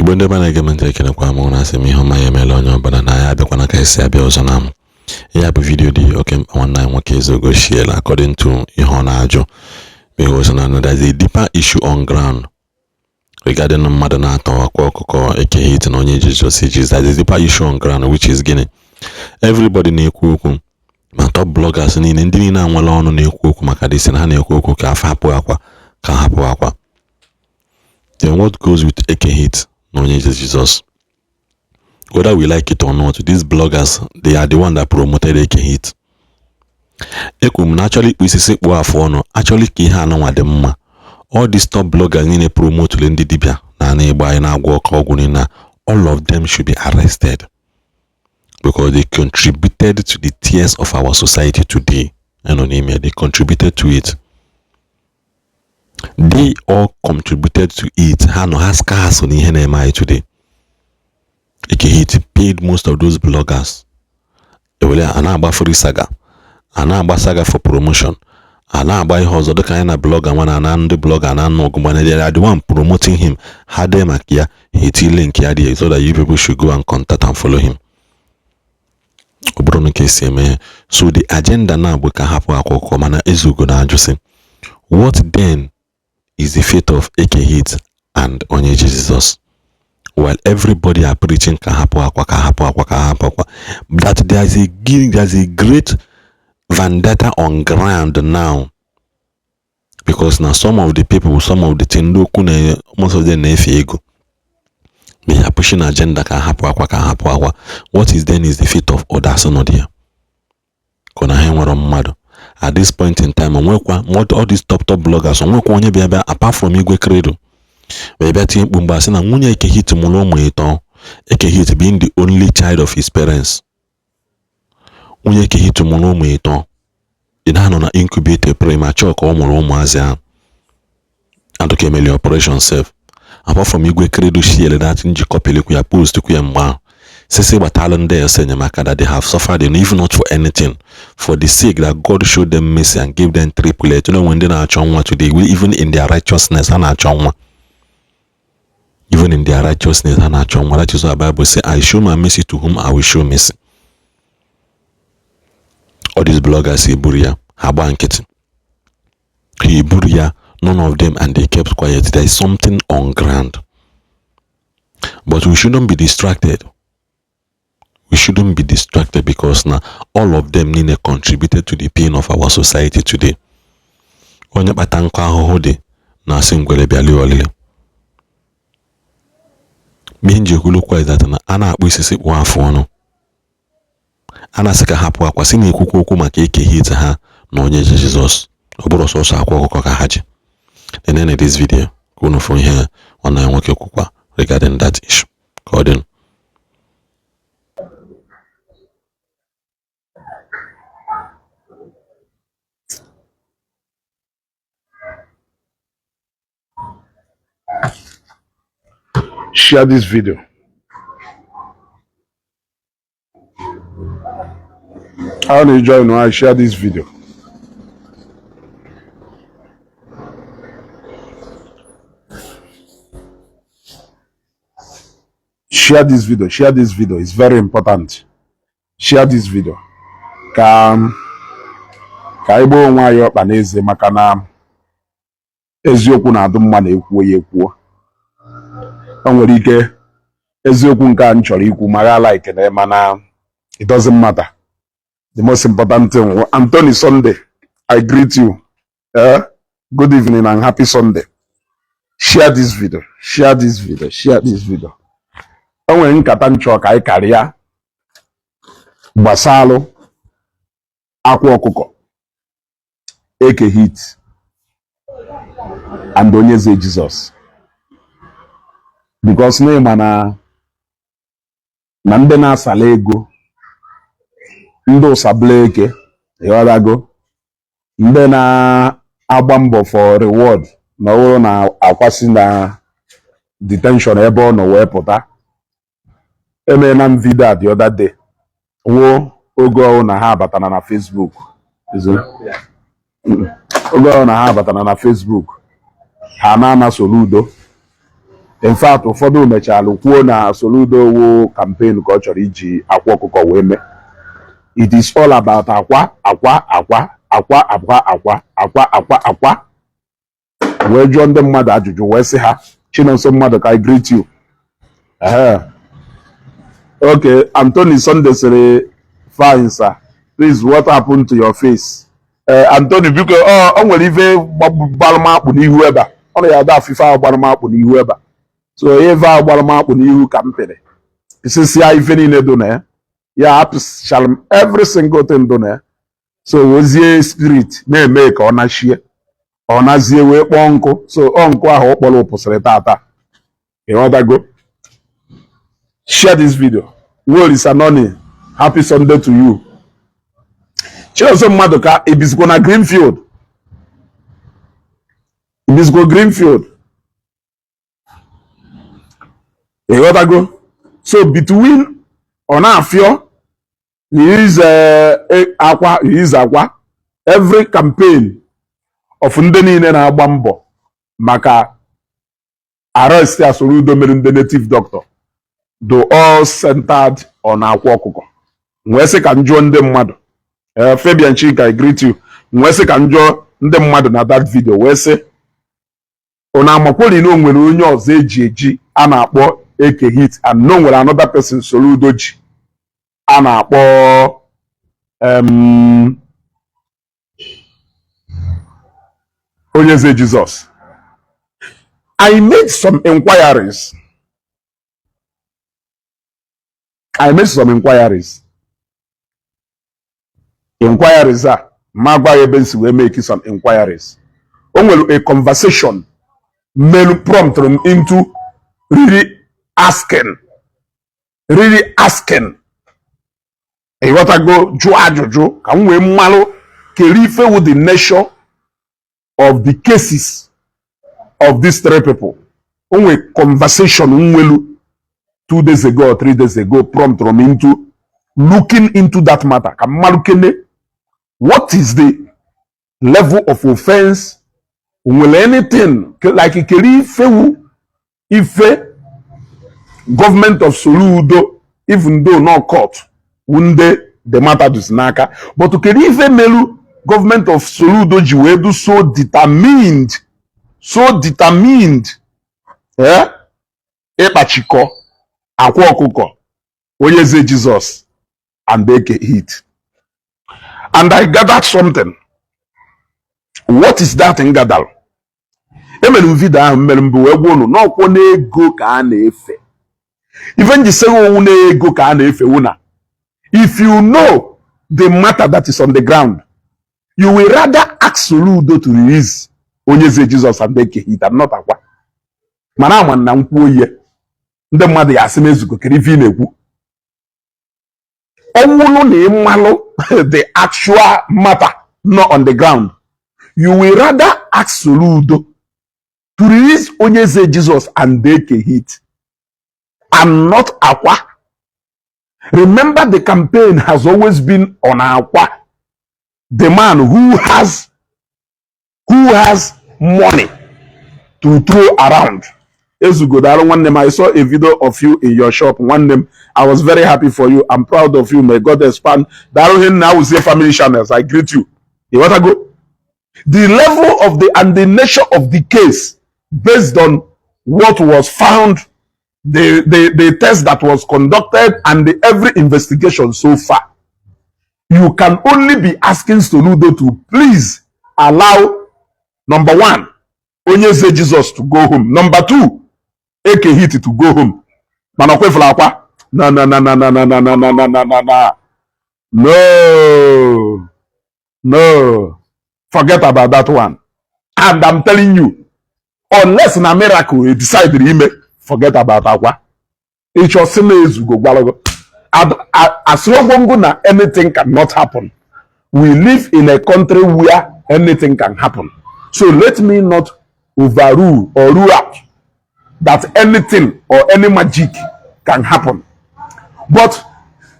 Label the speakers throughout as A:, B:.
A: Igbo ndị be na-ege m ntị, ekenekwa m na asị m ihe ọma ya emela onye ọbụla na ya abịakwana ka esi abịa ọzọ na m ya bụ video dị oke mkpa. Nwanne anyị nwoke Ezeogo shiela according to ihe ọ na-ajụ, because na there is a deeper issue on ground regarding mmadụ na-atọ akwa ọkụkọ, Eke Hit na onye Jizọs Jesus. There is a deeper issue on ground, which is gịnị? Everybody na-ekwu okwu, ma top bloggers niile, ndị niile anwela ọnụ na-ekwu okwu maka this, na ha na-ekwu okwu ka afọ hapụ akwa, ka hapụ akwa. Then what goes with Eke Hit na onye Jesus? Whether we like it or not, these bloggers, they are the one that promoted Eke Hit. Ekwu m na achọrọ ikpu isi kpụọ afụ ọnụ, achọrọ ka ihe anụnwa dị mma. All these top bloggers niile promotule ndị dibịa na ana Igbo anyị na-agwọ ọkụ ọgwụ niile, all of them should be arrested because they contributed to the tears of our society today. Nọ n'ime, they contributed to it. They all contributed to it. Ha nọ ha ska, ha so n'ihe na-eme anyị today. Eke Hit paid most of those bloggers. Ewere a na-agba free saga, a na-agba saga for promotion, a na-agba ihe ọzọ dịka anyị na blogger nwa na ndị blogger na-anụ ọgụ mana they are the one promoting him. Ha dee maka ya, ha eti link ya there so that you people should go and contact and follow him. Ọ bụrụ na ka esi eme ya, so the agenda na bụ ka hapụ akwụkwọ. Mana Ezeogo na-ajụ sị, what then is the fate of Eke Hit and onye Jesus, while everybody are preaching ka hapụ akwa, ka hapụ akwa, ka hapụ akwa, that there is a great vendetta on ground now, because na some of the people, some of the thing ndị okwu na most of them na-efe ego, they are pushing agenda ka hapụ akwa, ka hapụ akwa. What is then is the fate of others nọ there? Ka na ha nwere mmadụ at this point in time, onwekwa all these top top bloggers, onwekwa onye bịa bịa apart from Igwe Credo wee bịa tinye mkpu mgbe asị na nwunye Eke Hit mụrụ ụmụ ịtọ, Eke Hit being the only child of his parents. Nwunye Eke Hit mụrụ ụmụ ịtọ, ị na-anọ na incubator premature ka ọ mụrụ ụmụazị ahụ, adụka emeli operation sef. Apart from Igwe Credo shiele that njikọ pelikwu ya, post kwu ya mgbe ahụ, sisi gbatalụ ndị ese enyemaka that they have suffered, and if not for anything, for the sake that God showed them mercy and gave them triplet. You know, when ndị na-achọ nwa today, even in their righteousness ha na-achọ nwa, even in their righteousness ha na-achọ nwa. That is why Bible say, "I show my mercy to whom I will show mercy." All these bloggers eburu ya, ha gba nkịtị, ha eburu ya, none of them, and they kept quiet. There is something on ground, but we shouldn't be distracted. We shouldn't be distracted because na all of them niile contributed to the pain of our society today. Onye kpata nkụ ahụhụ dị na-asị ngwere bịa olile. Ihe nji ekwulukwa is that na a na-akpụ isi kpụọ afụ ọnụ, a na-asị ka hapụ akwa, si na-ekwukwa okwu maka Eke Hit ha na onye ji Jizọs. Ọ bụrụ sọsọ akwa ọkụkọ ka ha ji nenene this video ka unu fụ ihe nwanne ya nwoke kwukwa regarding that issue. Ka ọ dị.
B: Share this video. How do you join? I share this video. Share this video. Share this video. It's very important. Share this video. Ka anyị gbaa onwe anyị ọkpa n'eze, maka na eziokwu na-adụ mma na ekwuo ya ekwuo. O nwere ike eziokwu nke a m chọrọ ikwu ma gha like na, mana it doesn't matter. The most important thing, Anthony Sunday, I greet you. Eh? Good evening and happy Sunday. Share this video. Share this video. Share this video. O nwere nkata m chọrọ ka anyị karịa gbasalụ akwa ọkụkọ, Eke Hit and Onyeze Jesus, because n'ịma na ndị na-asala ego, ndị ụsabla eke, ịghọtago, ndị na-agba mbọ for reward na ọ bụrụ na akwasị na detention ebe ọ nọ wee pụta. Emeela m video a the other day, nwuo oge ọhụụ na ha abatana na Facebook. Oge ọhụụ na ha abatana na Facebook, ha na-ana Soludo. In fact, ụfọdụ mechara kwuo na Soludo wo campaign ka ọ chọrọ iji Akwa Ọkụkọ wee mee. It is all about Akwa, Akwa, Akwa, Akwa, Akwa, Akwa, Akwa, Akwa, Akwa. Wee jụọ ndị mmadụ ajụjụ, wee sị ha, Chinonso mmadụ ka I greet you. Ehe. Okay, Anthony Sunday sịrị, "Fine, sir. Please, what happened to your face?" Ee, Anthony, biko, ọ nwere ife gbalụmakpụ n'ihu ebe a. Ọ na ya ada afọ ife ahụ gbalụmakpụ n'ihu ebe a. So ife ahụ gbalụmakpụ n'ihu ka m pịrị isisia ife niile dị na ya. Ya apịsịchara m every single thing dị na ya. So ozie spirit na-eme ka ọ nachie, ọ nazie wee kpọọ nkụ. So ọ nkụ ahụ ọ kpọrọ pụsịrị tata. Ịghọtago? Share this video. Nworisa Noni, happy Sunday to you. Chinonso mmadụ ka ebizikwa na Greenfield, ebizikwa Greenfield. Ịghọtago? So between ọ na-afịọ release Akwa, release Akwa, every campaign of ndị niile na-agba mbọ maka arrest ya Soludo mere ndị native doctor do all centered on Akwa Ọkụkọ. Wee sị ka m jụọ ndị mmadụ. Fabian Chika, I greet you. Wee sị ka m jụọ ndị mmadụ na that video, wee sị, unu amakwori na o nwere onye ọzọ eji eji a na-akpọ Eke Hit, and na o nwere another person Soludo ji a na-akpọ Onyeze Jesus. I made some inquiries. I made some inquiries. Inquiries a ma agwaghị ebe nsi wee make some inquiries. O nwere a conversation melu prompt m into really asking, really asking. Ịghọtago? Jụọ ajụjụ ka m wee mmalụ kere ife wụ the nature of the cases of these three people. O nwere conversation nwelu 2 days ago or 3 days ago prompt m into looking into that matter ka mmalụ kene what is the level of offense, nwere anything like kere ifewu ife government of Soludo, even though no court wunde the matter dus n'aka, but kedu ife melu government of Soludo ji wee do so determined, so determined, eh, ịkpachikọ Akwa Ọkụkọ, Onye Eze Jesus and Eke Hit? And I gathered something. What is that m gathered? Emere m video ahụ mere mbụ wee gwa unu n'ọkwọ n'ego ka a na-efe. Ife njisere owu na-ego ka a na-efe na if you know the matter that is on the ground, you will rather ask Soludo to release Onyeze Jesus and Eke Hit and not Akwa. Mana ama na nkwuo ihe ndị mmadụ ya asị m ezugo kere ife ị na-ekwu. Ọnwụnụ na ịmalụ the actual matter not on the ground, you will rather ask Soludo to release Onyeze Jesus and Eke Hit and not Akwa. Remember, the campaign has always been on Akwa, the man who has money to throw around. Ezugodalụ nwanne m, I saw a video of you in your shop, nwanne m. I was very happy for you. I'm proud of you. May God expand. Daalụ hinne. Awụzie Family Channels, I greet you. Ịghọtago? The level of the and the nature of the case, based on what was found, the test that was conducted and the every investigation so far, you can only be asking Soludo to please allow, number one, Onyeze Jesus to go home, number two, Eke Hit to go home. Mana ọ kwefuru Akwa. Na na na na na na na na na na na na na no, no, forget about that one. And I'm telling you, unless na miracle e decide ime, forget about Akwa. Ịchọsị na ezugo gwarago asịrọgwongo na anything cannot happen. We live in a country where anything can happen, so let me not overrule or rule out that anything or any magic can happen. But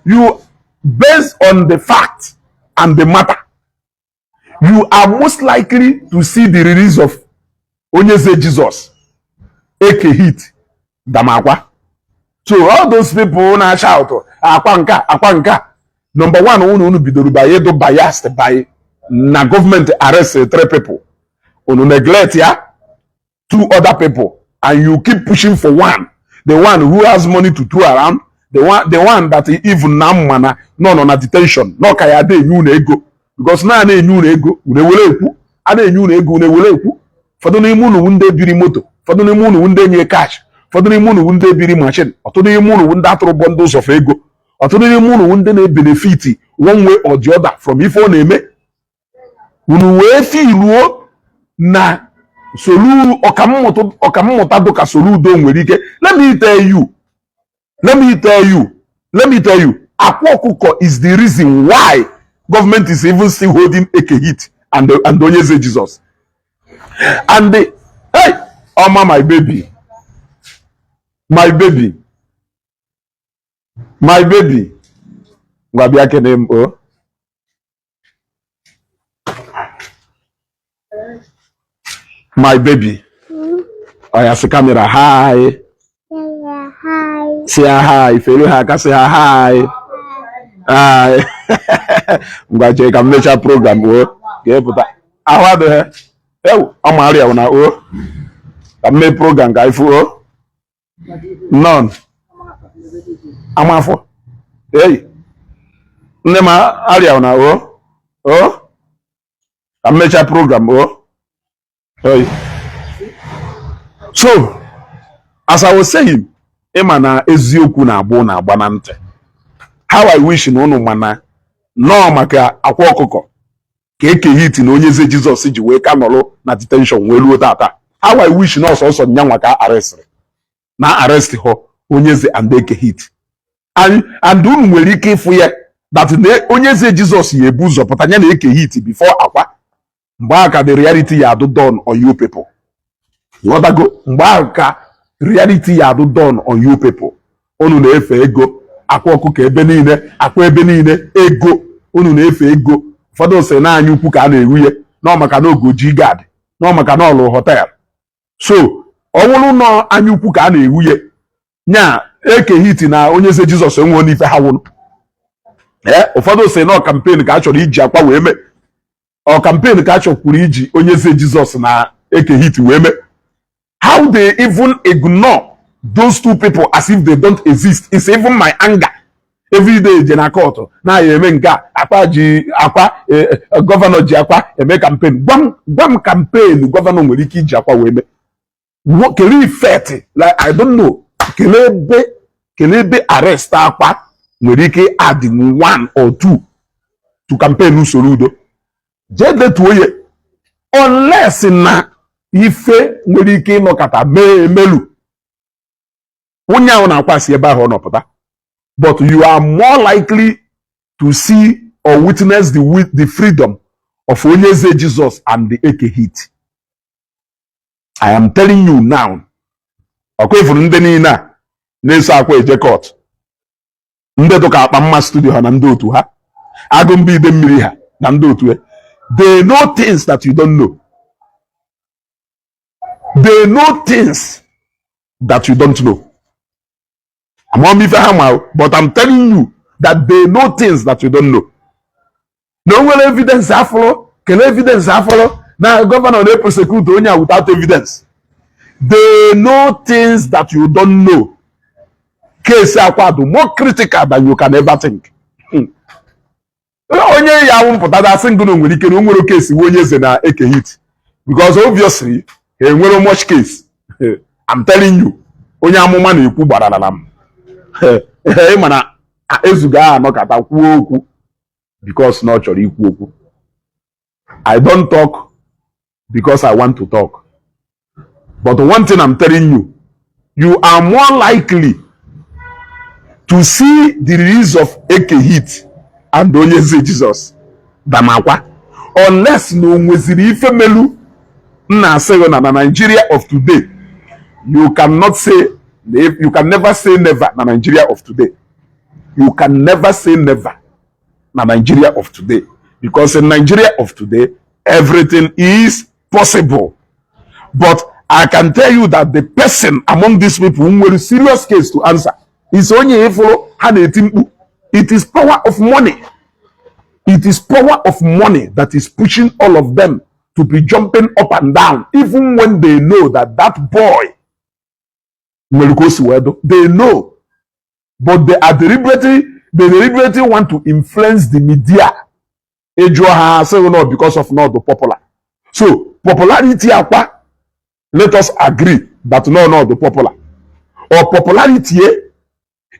B: you, based on the fact and the matter, you are most likely to see the release of Onyeze Jesus, Eke Hit. Than Akwa. So all those people na-shout Akwa nka, Akwa nka, number one, unu bidoro by edo biased by na government arrest three people, unu neglect ya two other people, and you keep pushing for one, the one who has money to throw around, the one that even na mma na nọ na detention na ọka ya ada enye unu ego, because na na-enye unu ego, unu ewere ekwu, a na-enye unu ego, unu ewere ekwu. Ụfọdụ n'ime unu wu ndị biri moto, ụfọdụ n'ime unu wu ndị enye cash, ụfọdụ n'ime unu wu ndị biri machine, ọtụtụ n'ime unu wu ndị atụrụ bundles of ego, ọtụtụ n'ime unu wu ndị na-ebenefit one way or the other from ife ọ na-eme. Unu wee filuo na Solu ọkammụta dụka Soludo nwere ike. Let me tell you, let me tell you, let me tell you, Akwa Ọkụkọ is the reason why government is even still holding Eke Hit and Onyeze Jesus and the, hey, Oma, my baby, my baby, my baby, ngwa bịa kene m o. My baby, ọ ya sị camera hi.
C: Hi.
B: Si ha hi, fere ha aka, sị ha hi, hi. Ngwa, jee ka m mechaa program o, ga-epụta ahụ adịghị ewu ọ ma arịa na o ka m mee program ka ifu o nọn amafọ. Ei, nne m, arịa na o ka m mechaa program o. Hey. So as I was saying, ịma na eziokwu na-agba na-agba na ntị. How I wish na ụnụ mana nọọ maka Akwa Ọkụkọ ka Eke Hit na Onye Eze Jizọs ji wee ka nọrọ na detention wee ruo tata. How I wish na ọsọsọ nyanwa ka arrestịrị na arrest họ Onye Eze and Eke Hit and unu nwere ike ịfụ ya that na Onye Eze Jizọs ya ebu ụzọ pụta ya na Eke Hit before Akwa. Mgbe ahụ ka the reality ya adụ dawn on you people. Ghọtago? Mgbe ahụ ka reality ya adụ dawn on you people. Unu na-efe ego Akwa Ọkụkọ ebe niile, akwa ebe niile, ego unu na-efe ego. Ụfọdụ sị na anya ukwu ka a na-erunye nọ maka na ogoji gad nọ maka na ọlụ hotel. So ọ bụrụ nọ anya ukwu ka a na-erunye nya Eke Hit na Onye Eze Jizọs enweo n'ife ha wụrụ. Ee, ụfọdụ sị nọ campaign ka a chọrọ iji Akwa wee mee, ọ campaign ka a chọkwuru iji Onye Eze Jizọs na Eke Hit wee mee. How they even ignore those two people as if they don't exist is even my anger. Every day je na court na ya eme nke a, Akwa ji Akwa, governor ji Akwa eme campaign. Gwa m campaign governor nwere ike iji Akwa wee mee. Kelee effect, like, I don't know, kelee ebe arrest Akwa nwere ike add one or two to campaign usoro udo. Jee detuo ya, unless na ife nwere ike ịnọkọta mee emelu onye ahụ na-akwasị ebe ahụ ọ nọpụta. But you are more likely to see or witness the freedom of Onye Eze Jesus and the Eke Hit. I am telling you now. Ọkwa ifuru ndị niile a na-eso Akwa eje court, ndị dụka Akpa Mma Studio ha na ndị otu ha, agụ mba ide mmiri ha na ndị otu ha, they know things that you don't know. They know things that you don't know. Amam ife ha ma, but I'm telling you that they know things that you don't know. Na o nwere evidence afọrọ, kelee evidence afọrọ na governor na-eprosecute onye a without evidence. They know things that you don't know. Case Akwa dị more critical than you can ever think. Onye ya awụ mpụta dasị ngụ na nwere ike na o nwere case nwe Onye Eze na Eke Hit, because obviously ha enwere much case. I'm telling you, onye amụma na-ekwu gbararara m. Ị ma na ezuga ahụ anọkata kwuo okwu because na ọ chọrọ ikwu okwu. I don't talk because I want to talk, but one thing I'm telling you, you are more likely to see the release of Eke Hit and Onye Eze Jesus than Akwa, unless na o nweziri ife melu m na-asị gị na Nigeria of today, you cannot say, you can never say never. Na Nigeria of today, you can never say never na Nigeria of today, because in Nigeria of today, everything is possible. But I can tell you that the person among these people nwere serious case to answer is onye ịfụrụ ha na-eti mkpu. It is power of money. It is power of money that is pushing all of them to be jumping up and down, even when they know that that boy nwere ka o si wee do. They know, but they deliberately want to influence the media. Ịjụọ ha, sị no, because of not the popular. So popularity akwa, let us agree that no, not the popular or popularity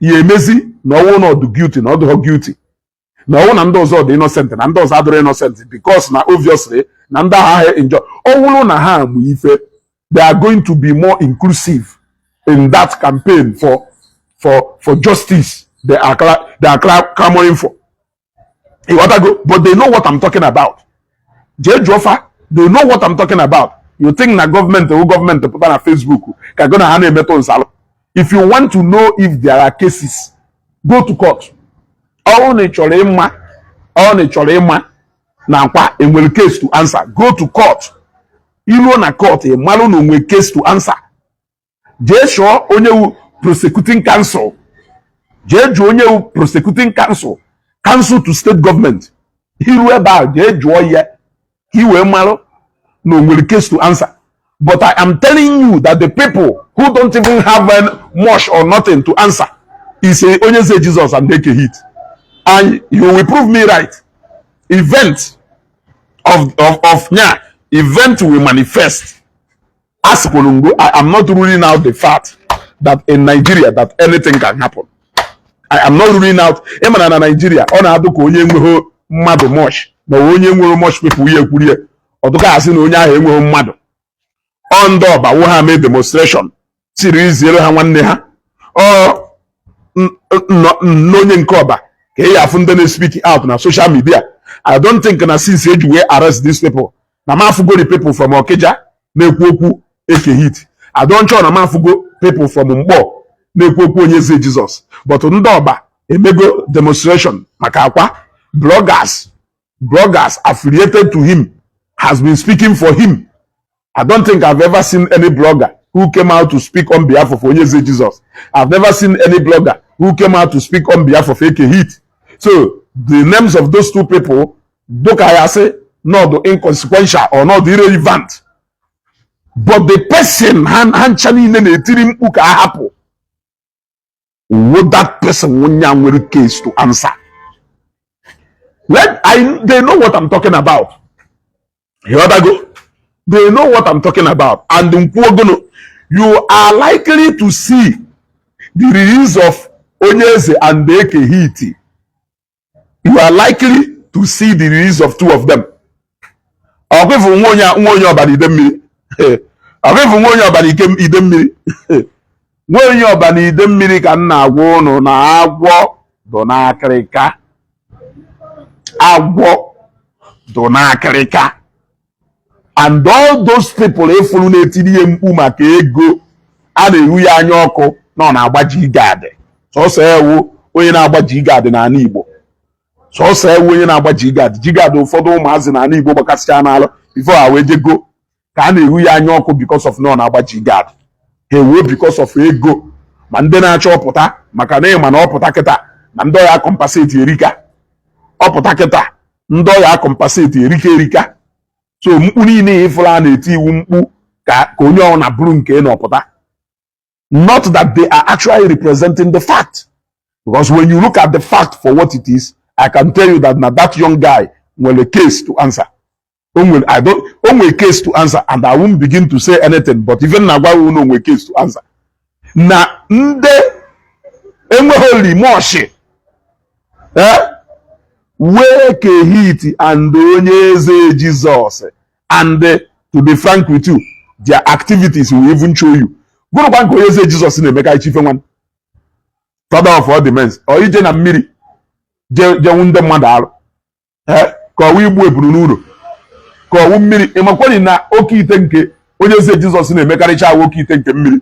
B: ya emezi na ọwụ na ọdụ guilty na ọdụ guilty, na ọwụ na ndị ọzọ dị innocent na ndị ọzọ adịrị innocent, because na obviously na ndị agha ha enjoy. Ọ wụrụ na ha amụ ife, they are going to be more inclusive in that campaign for justice they are clamoring for. Ịghọtago? But they know what I'm talking about. Jee jụọ fa, they know what I'm talking about. You think na gọọmenti wụ gọọmenti pụta na Facebook ka go na ha na-emetụ nsalụ? If you want to know if there are cases, go to court. Ọrụ na ị chọrọ ịma, ọ na ị chọrọ ịma na akwa enwere case to answer, go to court. Iruo na court, ị malụ na onwe case to answer. Jee chọọ onye wu prosecuting counsel, jee jụọ onye wu prosecuting counsel, counsel to state government. Iru ebe ahụ, jee jụọ ya ka ị wee malụ na o nwere case to answer. But I am telling you that the people who don't even have any much or nothing to answer is a Onye Eze Jesus and Eke Hit, and you will prove me right. Event of nya event will manifest. Asịkwuru, I am not ruling out the fact that in Nigeria that anything can happen. I am not ruling out. Ịmara na Nigeria ọ na-adụ ka onye enweghị mmadụ much ma ọ onye nwere much people ya ekwurie ọdụka asị na onye ahụ enweghị mmadụ. Ọ ndị ọba wụ ha mee demonstration siri iziere ha nwanne ha. Ọ n'onye nke ọba ka ị afụ ndị na-speak out na social media. I don't think na since eji wee arrest these people na m afụgo the people from Okija na-ekwu okwu Eke Hit. I don't sure na m afụgo people from Mkpọ na-ekwu okwu Onye Eze Jesus, but ndị ọba emego demonstration maka akwa. Bloggers affiliated to him has been speaking for him. I don't think I've ever seen any blogger who came out to speak on behalf of Onyeze Jesus. I've never seen any blogger who came out to speak on behalf of Eke Hit. So the names of those two people, dịka ya say, not inconsequential or not irrelevant. But the person ha ncha niile na-etiri mkpu ka a hapụ, would that person onye a nwere case to answer? Let I they know what I'm talking about. Ịghọtago? They know what I'm talking about. And nkwuogono, you are likely to see the release of Onyeze and Eke Hit. You are likely to see the release of two of them. Ọkwefu nwa onye ọbara ide mmiri. Ọkwefu nwa onye ọbara ike ide mmiri. Nwa onye ọbara ide mmiri ka m na-agwa ụnụ na agwọ dụ n'akịrịka. Agwọ dụ n'akịrịka. And all those people ịfụrụ na-etiri ihe mkpu maka ego a na-ehu ya anya ọkụ na ọ na-agba G-Guard, sọsọ ewu onye na-agba G-Guard n'ala Igbo, sọsọ ewu onye na-agba G-Guard. G-Guard ụfọdụ ụmụazị n'ala Igbo gbakasịcha n'alụ before ha wee jego ka a na-ehu ya anya ọkụ because of na ọ na-agba G-Guard. Ha ewuo because of ego, ma ndị na-achọ ọpụta maka na ịma na ọpụta kịta na ndị ọya compensate erika. Ọpụta kịta, ndị ọya compensate erika erika. So mkpu niile ịfụrụ a na-eti iwu mkpu ka onye ọ na bụrụ nke na ọpụta, not that they are actually representing the fact, because when you look at the fact for what it is, I can tell you that na that young guy nwere case to answer. O nwere, I don't, o nwere case to answer, and I won't begin to say anything, but even na gwa unu o nwere case to answer na ndị enweghị limoshi wee Eke Hit and Onye Eze Jesus. And to be frank with you, their activities will even show you. Gụrụkwa nke Onye Eze Jesus na-emekarị chife nwan father of all the men, ọ ije na mmiri jenwu ndị mmadụ arụ ka ọwụ igbu eburu n'ụlọ ka ọwụ mmiri. Ịmakwari na oke ite nke Onye Eze Jizọs na-emekarịcha awụ oke ite nke mmiri,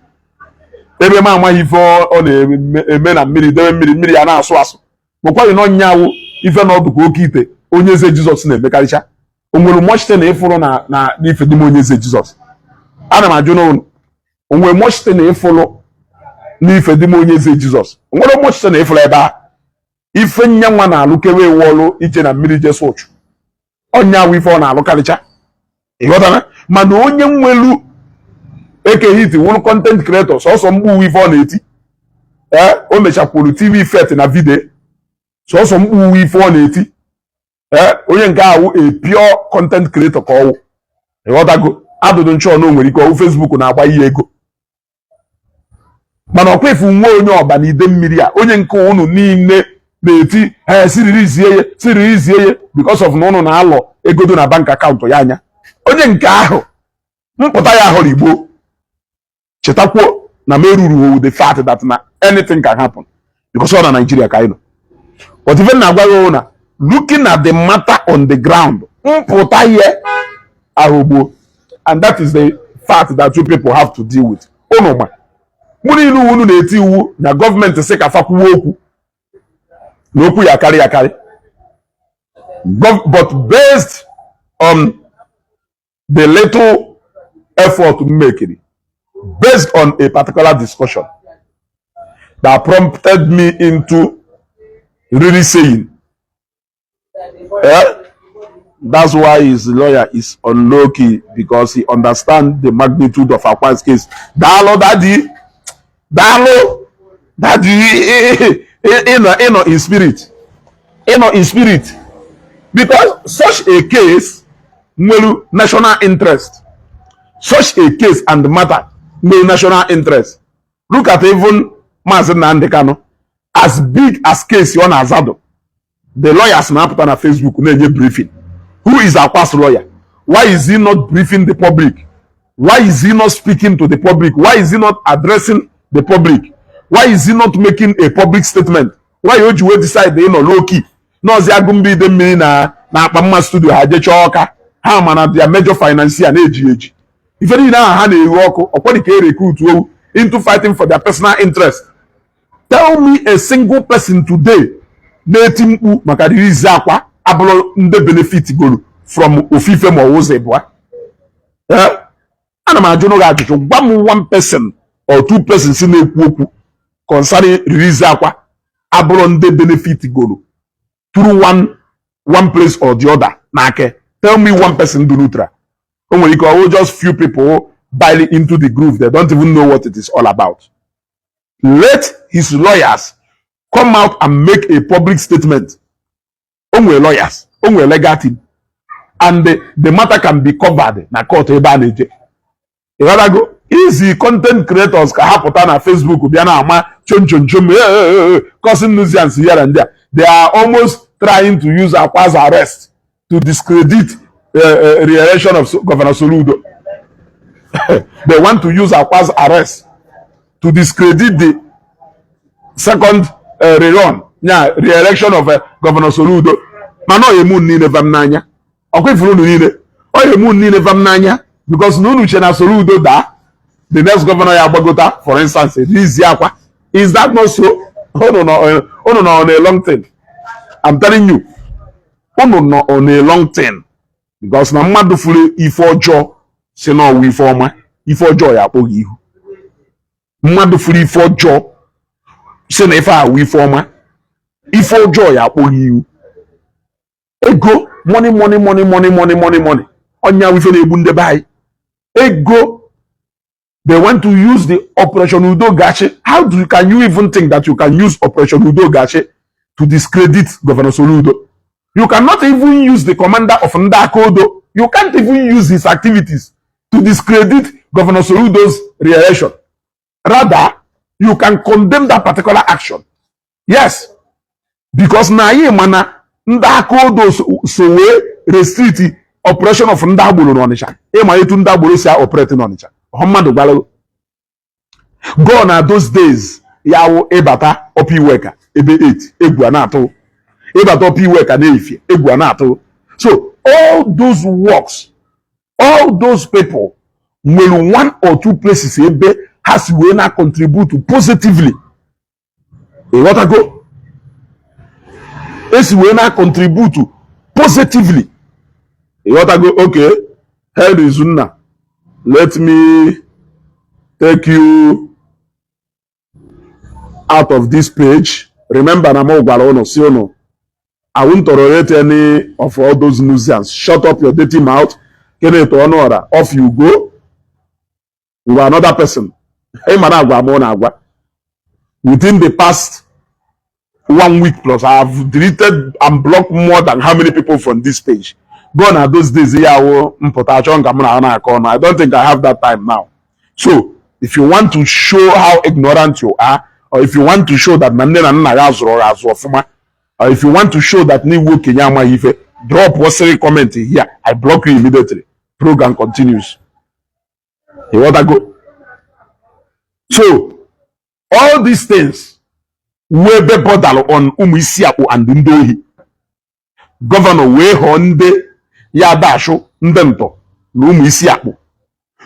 B: ebe m amaghị ife ọ na-eme na mmiri, debe mmiri, mmiri ya na-asụ asụ. Makwari na ọnya awụ ife na ọdụ ka oke ite Onye Eze Jizọs na-emekarịcha. O nwere mọchite na ịfụrụ na n'ife dị m Onye Eze Jizọs. Ana m ajụ n'ụnụ, onwe much thing ịfụlụ n'ife dị m onye eze Jizọs? Onwere much thing ịfụlụ ebe a? Ife nyanwa na-alụ kewe ewu ọlụ ije na mmiri jesu ụchụ ọnya awụ ife ọ na-alụ karịcha, ịghọtara? Mana onye nwelu Eke Hit wụrụ content creator, sọsọ mkpu ife ọ na-eti. Ee, o mechakwuru TV fet na video, sọsọ mkpu ife ọ na-eti. Ee, onye nke ahụ a pure content creator ka ọwụ, ịghọtago? Adụdụ nchọ na o nwere ike ọwụ Facebook na-agba ihe ego, mana ọkwa ifu nwa onye ọba na ide mmiri a, onye nke unu niile na-eti ee siriri zie ya, siriri zie ya, because of na unu na-alọ ego dị na bank account ya anya. Onye nke ahụ mpụta ya hụrụ igbo. Chetakwuo na m eruru the fact that na anything can happen, because ọ na Nigeria ka anyị nọ. But even na-agwa gị na looking at the matter on the ground, mpụta ihe ahụ gboo, and that is the fact that you people have to deal with. Unu ma mụ niile unu na-eti iwu na gọọmenti sị ka fakwuwe okwu na okwu ya akarị akarị. But based on the little effort m mekiri, based on a particular discussion that prompted me into really saying, eh, that's why his lawyer is on low key, because he understand the magnitude of Akwa's case. Daalụ, daddy. Daalụ, daddy. Ịnọ in spirit, ịnọ in spirit, because such a case nwere national interest. Such a case and matter nwere national interest. Look at even Maazị Nnamdi Kanu, as big as case ọ na-azado, the lawyers na-apụta na Facebook na-enye briefing. Who is Akwa's lawyer? Why is he not briefing the public? Why is he not speaking to the public? Why is he not addressing the public? Why is he not making a public statement? Why o ji wee decide ịnọ low key nọọsị agụmba ide mmiri na akpa mma studio ha jechaa ọka ha ma na their major financier na-eji eji ife niile ahụ ha na-ehu ọkụ ọkwọdị ka e recruit owu into fighting for their personal interest? Tell me a single person today na-eti mkpu maka release Akwa abụrụ ndị benefit golu from ofufe ma ọwụ ụzọ ịbụa. Ana m ajụ n'oge ajụjụ, gwa m one person or two persons na-ekwu okwu concerning release Akwa abụrụ ndị benefit golu through one place or the other n'aka. Tell me one person do neutral. O nwere ike ọwụ just few people buying into the groove. They don't even know what it is all about. Let his lawyers come out and make a public statement. O nwere lawyers, o nwere legal team, and the matter can be covered na court ebe a na-eje, ịghọtago? Easy content creators ka ha pụta na Facebook bịa na-ama chom chom chom, causing nuisance here and there. They are almost trying to use Akwa's arrest to discredit re-election of Governor Soludo. They want to use Akwa's arrest to discredit the second rerun, ya re-election of Governor Soludo. Mana ọ emu niile vam n'anya, ọkwa ifuru unu niile, ọ emu niile vam n'anya, because na unu che na Soludo daa, the next governor ya agbagota. For instance, release Akwa. Is that not so? Unu nọ on a long thing. I'm telling you, unu nọ on a long thing, because na mmadụ furu ife ọjọọ si na ọwụ ife ọma, ife ọjọọ ya akpọghị ihu. Mmadụ furu ife ọjọọ si na ife awụ ife ọma, ife ọjọọ ya akpọghị ihu. Ego, money, money, money, money, money, money, money, ọnya ife na-egbu ndị be anyị. Ego. They want to use the Operation Udo Gachi. How do you, can you even think that you can use Operation Udo Gachi to discredit Governor Soludo? You cannot even use the commander of Ndakodo. You can't even use his activities to discredit Governor Soludo's re-election. Rather, you can condemn that particular action, yes, because na anyị mana ndị aka odo so wee restrict operation of ndị agboro n'Ọnịcha. Ịma etu ndị agboro si operate n'Ọnịcha, ọha mmadụ gwara go na those days ya wụ ịbata Upper Iweka ebe 8, egwu a na-atụ. Ịbata Upper Iweka na-efie, egwu a na-atụ. So all those works, all those people nwere one or two places ebe ha si wee na contribute positively, ịghọtago? Esi wee na contribute positively, ịghọtago? Okay, Henry Zunna. Let me take you out of this page. Remember na m gwara unu si unu, I won't tolerate any of all those nuisance. Shut up your dirty mouth. Kenneth Onuora, off you go. Ngwa, another person. Ị ma na agwa m na agwa. Within the past one week plus, I have deleted and blocked more than how many people from this page. Gone are those days. Ya wụ mpụta achọ nka m na ha na-akọ ọnụ. I don't think I have that time now. So if you want to show how ignorant you are, or if you want to show that na nne na nna ya zụrụ ya azụ ọfụma, or if you want to show that n'iwu okenye amaghị ife, drop wasịrị comment here, I block you immediately. Program continues. Ịghọtago? So all these things wee ebe bọdalụ on ụmụ isi akpụ and ndị ohi. Governor wee ghọọ ndị ya dashụ ndị ntọ na ụmụ isi akpụ.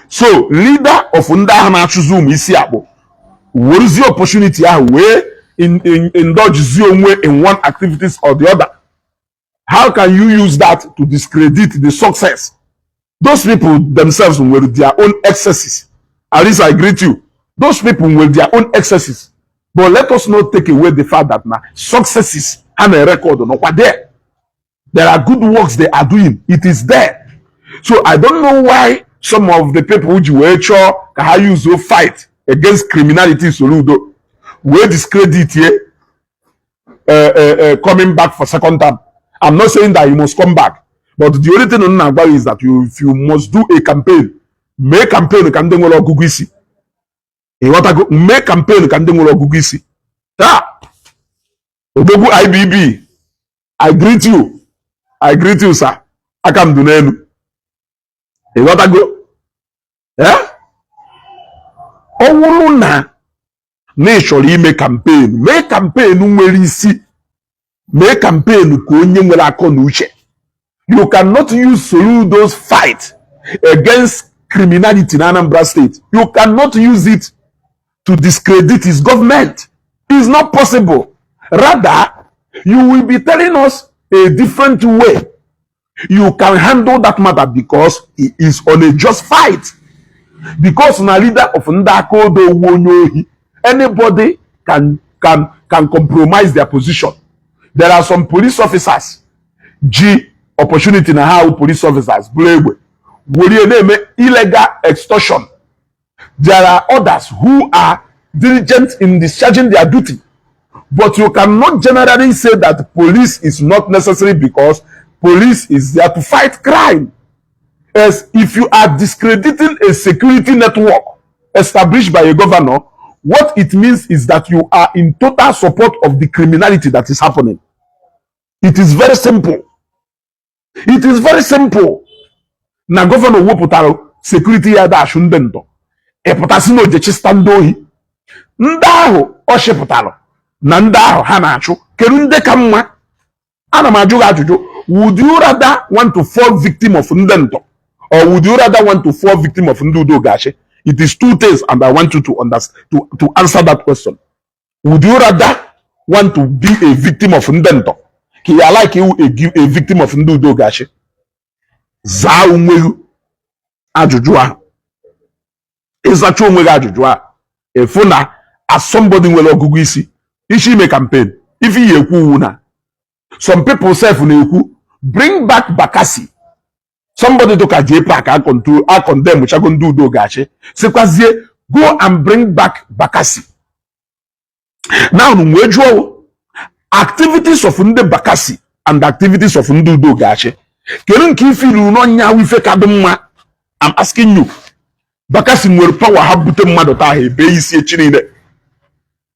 B: So leader of ndị ahụ na-achụzi ụmụ isi akpụ werezie opportunity ahụ wee indulge onwe in one activities or the other. How can you use that to discredit the success? Those people themselves nwere their own excesses. At least I greet you. Those people nwere their own excesses, but let us not take away the fact that na successes ha na-record nọkwa there. There are good works they are doing. It is there. So I don't know why some of the people ji wee chọọ ka ha use fight against criminality Soludo wee discredit ye coming back for second term. I'm not saying that you must come back, but the only thing m na-agwa you is that if you must do a campaign, mee campaign ka ndị nwere ọgụgụ isi. Ịghọtago? Mee campaign ka ndị nwere ọgụgụ isi. Taa, odogwu IBB, I greet you. I greet you, sir. Aka m dị n'elu. Ịghọtago? Eh, ọ wụrụ na ị chọrọ ime campaign, mee campaign nwere isi, mee campaign ka onye nwere akọ na uche. You cannot use Soludo's fight against criminality in Anambra State, you cannot use it to discredit his government. It's not possible. Rather, you will be telling us a different way you can handle that matter, because he is on a just fight. Because na leader of ndị aka odo wu onye ohi, anybody can compromise their position. There are some police officers ji opportunity na ha wụ police officers bụrụ egbe werie na-eme illegal extortion. There are others who are diligent in discharging their duty, but you cannot generally say that police is not necessary, because police is there to fight crime. As if you are discrediting a security network established by a governor, what it means is that you are in total support of the criminality that is happening. It is very simple. It is very simple. Na governor wepụtara security ya dashụ ndị ntọ, ịpụtasị na ojechista ndị ohi ndị ahụ ọ chịpụtara na ndị ahụ ha na-achụ, kedu ndị ka mma? Ana m ajụ gị ajụjụ. Would you rather want to fall victim of ndị ntọ, or would you rather want to fall victim of ndị udo gachi? It is two things, and I want you to understand, to answer that question. Would you rather want to be a victim of ndị ntọ, ka ya like iwu a victim of ndị udo gachi? Zaa onwe gị ajụjụ ahụ. Ịzacha onwe gị ajụjụ a, efu na as somebody nwere ọgụgụ isi isi ime campaign, ife iyi ekwu wu na some people sef na-ekwu, "Bring back Bakassi." Somebody dụka J Park a control a condemn chago ndị udo ga-achị, sịkwazie, "Go and bring back Bakassi." Now wee jụọ, activities of ndị Bakassi and activities of ndị udo ga-achị, kedu nke ife ruru n'ọnya ife ka dị mma? I'm asking you. Bakassi nwere power ha bute mmadụ taa, ha ebe isi echi niile.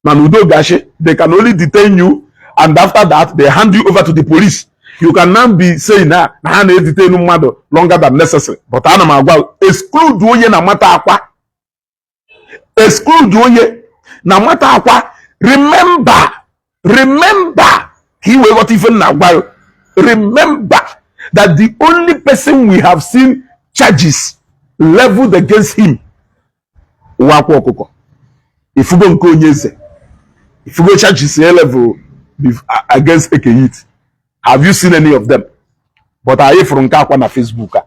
B: Mana udo ga-achị, they can only detain you, and after that they hand you over to the police. You can now be saying na ha na-edetain mmadụ longer than necessary, but ana m agwa, exclude onye na mata akwa, exclude onye na mata akwa. Remember, remember, ka ị wee ghọta ife m na-agwa gị. Remember that the only person we have seen charges leveled against him wụ akwa ọkụkọ. Ifugo nke onye eze, ifugo charges e level against Ekehit? Have you seen any of them? But anyị fụrụ nke akwa na Facebook a,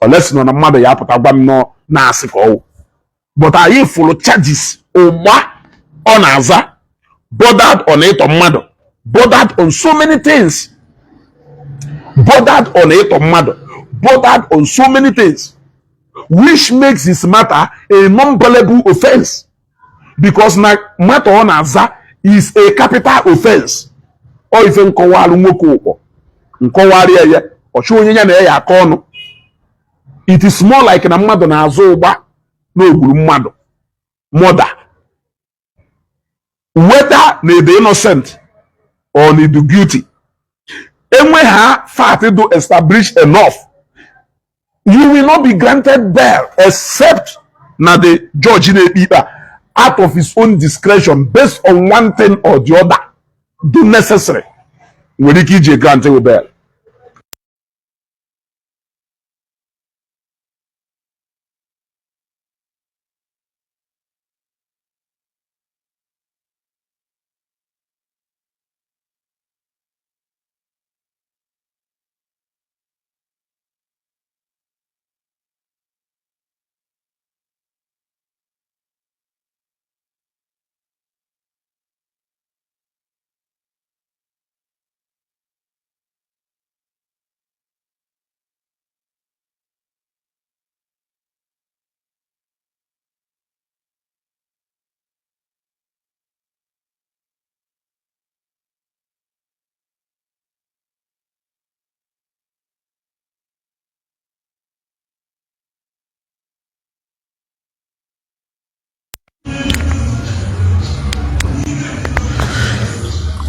B: unless nọ na mmadụ ya apụta gwa m nọ. Na-asị ka ọwụ, but anyị fụrụ charges ụgba ọ na-aza bordered on ịtọ mmadụ, bordered on so many things, bordered on ịtọ mmadụ, bordered on so many things, which makes his matter a non-bailable offense, because na matter ọ na-aza is a capital offense. Ọ ife nkọwalụ nwoke ụkpọ nkọwarịa ya ọchụ onye ya na ya akọ ọnụ. It is more like na mmadụ na-azụ ụgba na ogburu mmadụ, murder, whether na ede innocent or na edu guilty. Enwe ha fact do establish enough, you will not be granted bail, except na the judge na-ekpe ikpe a, out of his own discretion, based on one thing or the other do necessary, nwere ike iji grant you bail.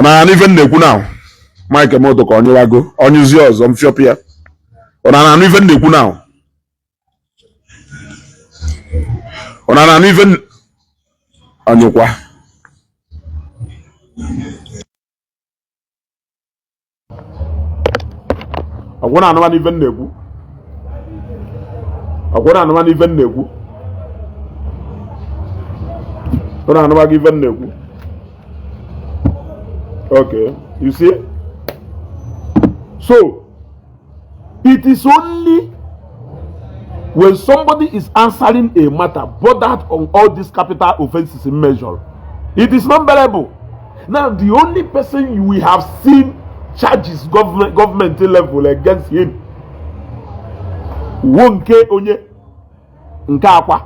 B: Na ife m na-ekwu now, Mike moto ka ọ nyụwago ọnyụzie ọzọ mfịọpụ ya. Ọ na anụ ife m na-ekwu now? Ọ na anụ ife ọnyụkwa? Ọgwụ na anụmanụ ife m na-ekwu, ọgwụ na anụmanụ ife m na-ekwu, ọ na anụmanụ ife m na-ekwu. Okay, you see, so it is only when somebody is answering a matter bordered on all these capital offenses in measure, it is not bearable. Now, the only person we have seen charges government level against him wo nke onye nke akwa.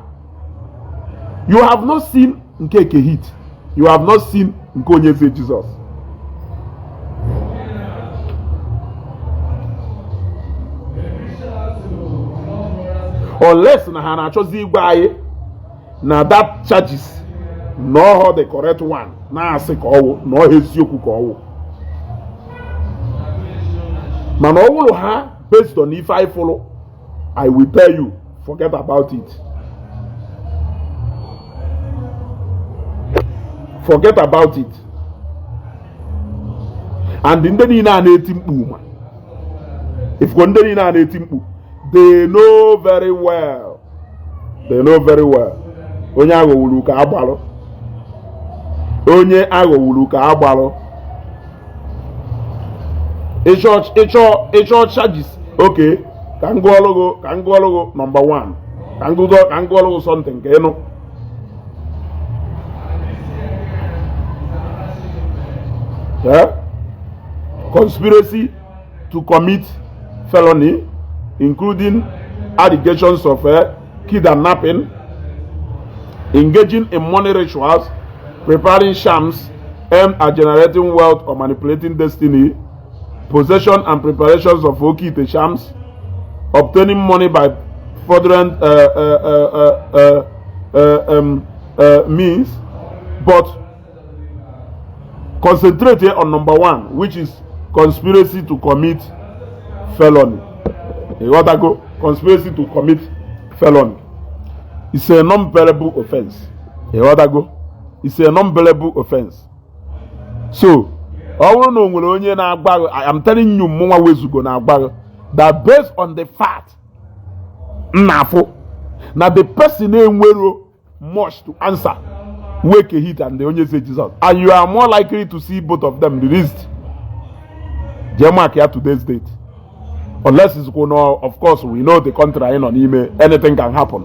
B: You have not seen nke Eke Hit, you have not seen nke onye eze Jesus. Unless na ha na-achọzi ịgwa anyị na that charges na ọhọ the correct one, na-asị ka ọwụ na ọha eziokwu ka ọwụ, mana ọ wụrụ ha based on ife anyị fụrụ, I will tell you, forget about it, forget about it. And ndị niile a na-eti mkpu ma ifukwo ndị niile a na-eti mkpu, they know very well, they know very well. Onye aghọwuru ka agbalụ, onye aghọwuru ka agbalụ. Ịchọ charges, okay, ka m gụọlụ gị, ka m gụọlụ gị number 1, ka m gụọlụ gị something ka ịnụ. Conspiracy to commit felony, including allegations of kidnapping, engaging in money rituals, preparing shams aimed at generating wealth or manipulating destiny, possession and preparations of okite shams, obtaining money by fraudulent means. But concentrate here on number 1, which is conspiracy to commit felony. You got to go. Conspiracy to commit felony. It's a non-bailable offense. You got to go. It's a non-bailable offense. So, I want to know when I am telling you, mụnwa wezugo na-agba that based on the fact nnafo na the person enwero much to answer, Wake Hit and the onye say Jesus, and you are more likely to see both of them released. Mark ya today's date, unless it's going, of course we know the country anyị nọ n'ime, anything can happen.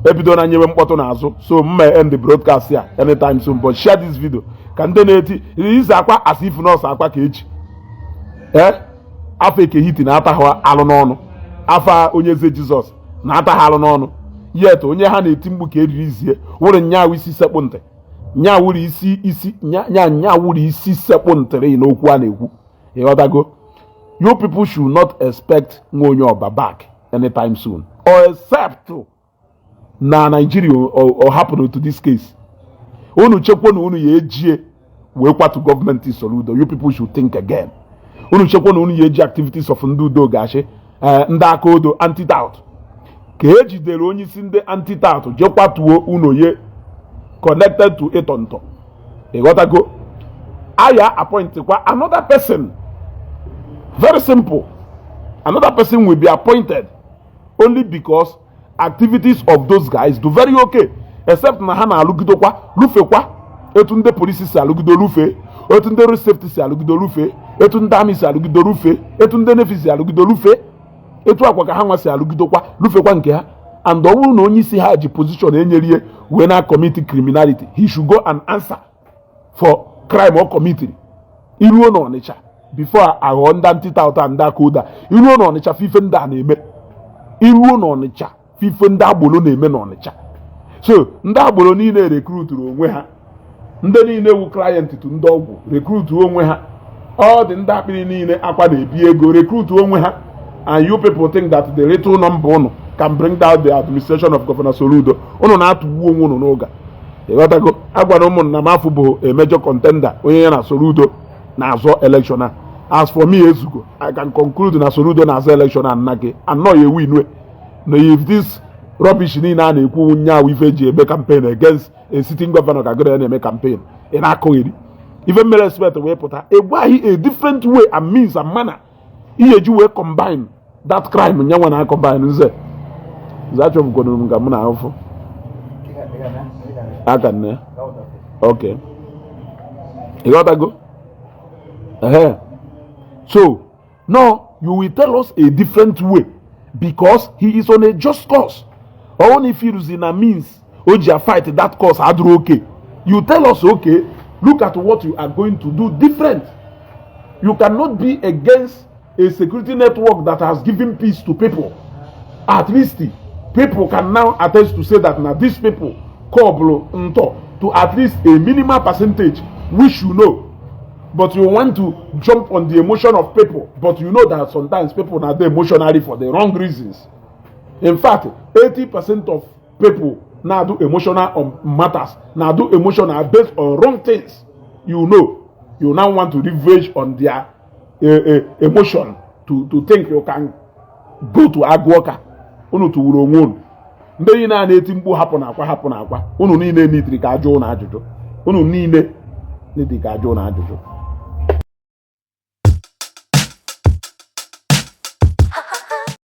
B: Ebido na nyewe mkpọtụ n'azụ, so mma end the broadcast ya anytime soon, but share this video ka ndị na-eti ise akwa as if nọọsụ akwa ka eji ee afọ Eke Hit na-ata ha alụ n'ọnụ, afa Onye Eze Jizọs na-ata ha alụ n'ọnụ. Yet onye ha na-eti mkpu ka eriri izie wụrụ nyaawụ isi sekpụ ntị, nyaawụrụ isi isi nya nyaawụrụ isi sekpụ ntịrị n'okwu a na-ekwu. Ịghọtago? You people should not expect nwa onye ọba back anytime soon, or except na Nigeria or happen to this case. Unu chekwa na unu ya ejie wee kwatu gọọmenti Soludo, you people should think again. Unu chekwa na unu ya eji activities of ndị udo gachi, ndị aka odo anti-tout, ka ejidere onye isi ndị anti-tout jee kwatuo unu ye connected to ịtọ ntọ. Ịghọtago? Aya appoint kwa another person. Very simple, another person will be appointed only because activities of those guys do very okay, except na ha na-alụgidekwa lufekwa etu ndị polisi si alụgido lufe, etu ndị road safety si alụgido lufe, etu ndị army si alụgido lufe, etu ndị navy si alụgido lufe, etu akwa ka ha nwa si alụgidokwa lufekwa nke ha. And ọ bụrụ na onye isi ha ji position enyerie wee na commit criminality, he should go and answer for crime ọ committed. Iruo n'Ọnịcha before aghọọ ndị anti-tout, ndị aka ụda, iruo n'Ọnịcha fife ndị a na-eme, iruo n'Ọnịcha fife ndị agboro na-eme n'Ọnịcha. So ndị agboro niile recruituru onwe ha, ndị niile wu client to ndị ọgwụ recruit onwe ha, ọ dị ndị akpịrị niile akwa na-ebi ego recruit onwe ha. And you people think that the little number unu can bring down the administration of Governor Soludo. Unu na-atụgbu onwe unu n'ụga. Ịghọtago? Agwara ụmụnna m, afọ bụ a major contender onye ya na Soludo na-azọ election a. As for me, ezugo, I can conclude na Soludo na-azọ election a nna gị anọ ya ewu inue na if this rubbish niile a na-ekwu nyaawụ ife eji eme campaign against a sitting governor, ka gịnị na-eme campaign ị na-akụghịrị ife mere expect wee pụta egwaghị a different way and means and manner ihe eji wee combine that crime nyanwa na combine. Nze nze achọbụkwanụ m ka m na ahụfụ aka nne. Okay, ịghọtago? Ehe, so no, you will tell us a different way because he is on a just cause. Ọwụ na ife iruzi na means o ji a fight that cause adịrị okay, you tell us, okay, look at what you are going to do different. You cannot be against a security network that has given peace to people. At least people can now attest to say that na these people kọbụrụ ntọ to at least a minimal percentage, which you know. But you want to jump on the emotion of people, but you know that sometimes people are dey emotionally for the wrong reasons. In fact, 80% of people now do emotional on matters, now do emotional based on wrong things. You know, you now want to leverage on their emotion to think you can go to agụọka. Unu tụwuru onwe unu. Ndị niile a na-eti mkpu hapụ na akwa, hapụ na akwa, unu niile nidiri ka ajụ unu ajụjụ. Unu niile nidiri ka ajụ unu ajụjụ.